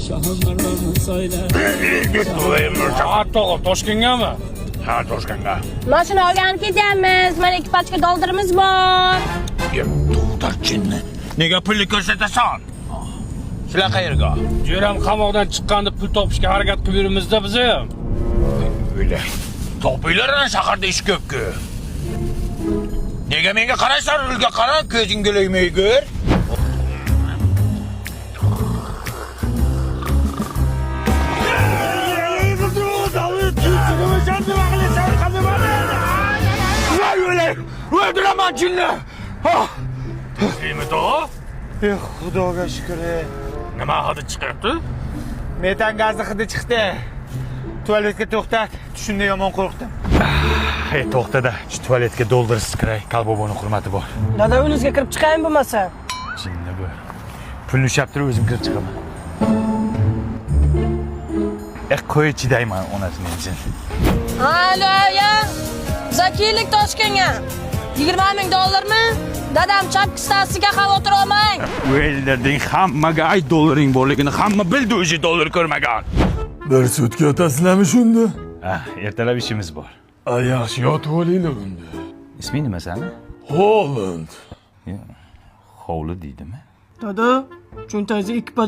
Shohimardonni soylar. Ha, tog'a, Toshkentgami? Ha, Toshkentga. Mashina olgani ketyapmiz. Mana ikki pachka dollarimiz bor. To'xtar, jinni. Nega pulni ko'rsatasan? Sizlar qayerga? Jo'ram qamoqdan chiqqanda pul topishga harakat qilib yuribmiz-da biz ham. O'yla. Topinglar, ana shaharda ish ko'p-ku. Nega menga qaraysan? Rulga qara, ko'zingga ilmaygur. Voy o'lay! O'ldiraman jinni! Nima, tog'a? Eh, Xudoga shukr. Nima hidi chiqyapti? Metan gazi hidi chiqdi. Tualetga to'xtat. Tushimda yomon qo'rqdim. Hey, to'xtada. Shu tualetga doldirsiz kiray. Kalboboni hurmati bor. Dada, uyingizga kirib chiqaymi bo'lmasa? Jinni bu. Pulni ushlab turib o'zim kirib chiqaman. Eh, qo'y, chidayman onasini emsin. Alo, ya. Zakiylik Toshkentga. 20 ming dollarmi? Dadam chapkistasiga xavotir olmang. O'ldirding hammaga, ay, dollaring borligini hamma bildi, o'zi dollar ko'rmagan. Bir sutka yotasizlarmi shunda? Ah, ertalab ishimiz bor. A, yaxshi, yotib olinglar unda. Isming nima sani? Holland. Hovli deydimi? Dada, cho'ntagingizda ikki pachka